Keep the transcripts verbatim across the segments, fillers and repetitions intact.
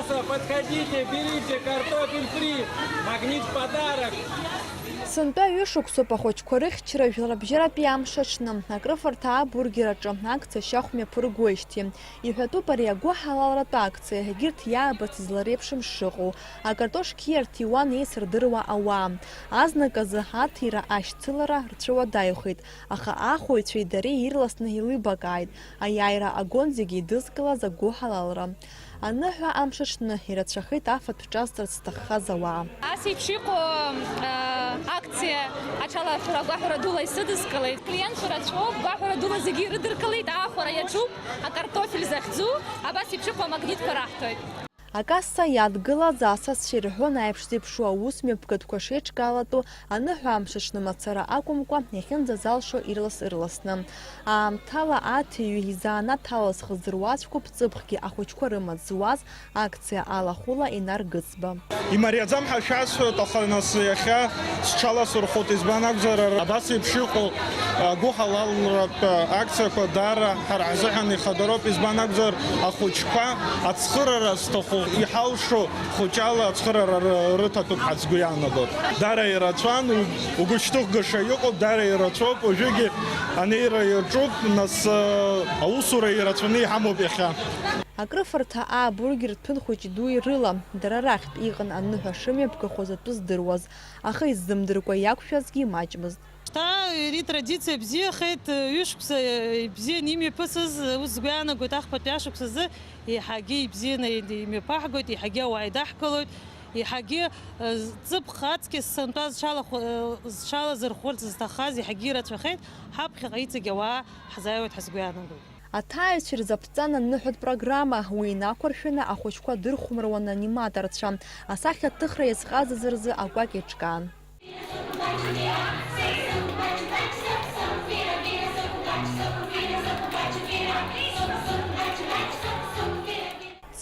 Подходите, берите, картофель фри, Магнит в подарок. Сынтәа ҩышықәсоуп ахәыҷқәа рыхьчара жәларбжьаратәи амш аҽны. Акрыфарҭа абургер аҿы акциа шьахә мҩаԥыргоижьҭеи. Иҳәатәуп ари агәыҳалалратә акциа, егьырҭ иаабац излареиԥшым шыҟоу, акартош қьиа рҭиуан еицырдыруа ауаа. Азныказы аҭира ашьцылара рцәыуадаҩхеит, аха ахәаҩцәеи дареи ирласны еилибакааит аиааира агон зегьы еидызкылаз агәыҳалалра. Аныҳәа амш аҽны ирацәахеит афатә ҿазҵарц зҭаххаз ауаа. Ас еиԥш иҟоу акциа аҽалархәра агәаҳәара дула исыдыскылеит. Клиентцәа рацәоуп, гәаҳәара дула зегьы ирыдыркылеит, аахәара иаҿуп, акартофель захьӡу, абас еиԥш иҟоу амагнитқәа раҳҭоит. Акасса иадгылаз асасцәа ирҳәон аиԥш зеиԥшу аус мҩаԥгатәқәа шеиҿкаалатәу аныҳәа амш аҽны мацара акәымкәа, иахьынӡазалшо ирлас-ырласны. Аамҭала аҭиҩы изанааҭ алазхыз руаӡәкуп ҵыԥхгьы ахәыҷқәа рымаҵ зуаз акциа алахәыла Инар Гыцба. Имариаӡам ҳәа шәасҳәоит, аха нас иахьа сҽаласырхәуеит, избан акәзар, ара абас еиԥш иҟоу агәыҳалалратә акциақәа даара ҳара ҳзыҳәан ихадароуп, избан акәзар, ахәыҷқәа ацхырара зҭаху, иҳалшо хәыҷала ацхырара ры-, рыҭатәуп ҳәа сгәы иаанагоит. Даара ирацәан, угәышьҭыхгаша иҟоуп, даара ирацәоуп, уажәыгьы анеира иаҿуп, нас, аусура ирацәаны иҳамоуп иахьа. Акрыфарҭа аа бургер ҭәын хәыҷи дуи рыла, дара рахьтә иҟан аныҳәа шымҩаԥгахоз атәы здыруаз, аха иззымдыркәа иақәшәазгьы имаҷмызт. Шьҭа ири традициа бзиахеит, ҩышықәса ибзианы имҩаԥысыз, ус сгәы иаанагоит, ахԥатәи ашықәсазы еиҳагьы ибзианы имҩаԥаҳгоит, еиҳагьы ауаа еидаҳкылоит, еиҳагьы, ҵыԥх аҵкьыс сынтәа зҽалахә-, зҽалазырхәырц зҭаххаз еиҳагьы ирацәахеит, ҳаԥхьаҟа иҵегь ауаа ҳзааиуеит ҳәа сгәы иаанагоит. Аҭааҩцәа ирзаԥҵан аныҳәатә программа, уи инақәыршәаны ахәыҷқәа дырхәмаруан аниматорцәа, асахьаҭыхра иазҟазаз рзы акәакь еиҿкаан.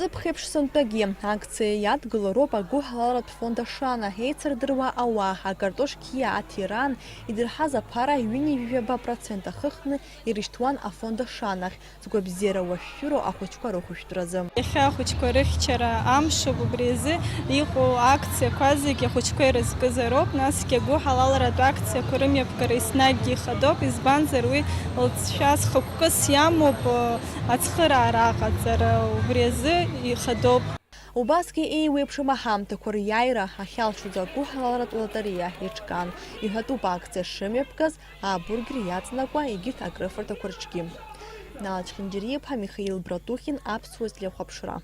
Ҵыԥх еиԥш сынтәагьы акциа иадгылароуп агәыҳалалратә фонд Ашана, еицырдыруа ауаа, акартош қьиа аҭираан идырҳаз аԥара ҩынҩажәаба процент ахыхны ирышьҭуан афонд Ашанахь, згәабзиара уашәшәыроу ахәыҷқәа рыхәышәтәразы. Иахьа ахәыҷқәа рыхьчара амшоуп, убри азы иҟоу акциақәа зегьы ахәыҷқәа ирызкызароуп, насгьы агәыҳалалратә акциақәа рымҩаԥгара еснагьгьы ихадоуп, избанзар, уи лҵшәа зхықәкыс иамоуп, ацхыраара аҟаҵара, убри азы ихадоуп. Убасгьы еиуеиԥшым аҳамҭақәа риааира ахьалшоз агәыҳалалратә лотереиа еиҿкаан. Иҳәатәуп акциа шымҩаԥгаз, абургер иаҵанакуа егьырҭ акрыфарҭақәа рҿгьы. Нала Чхинџьариа-иԥҳа, Михаил Братухин, Аԥсуа телехәаԥшра.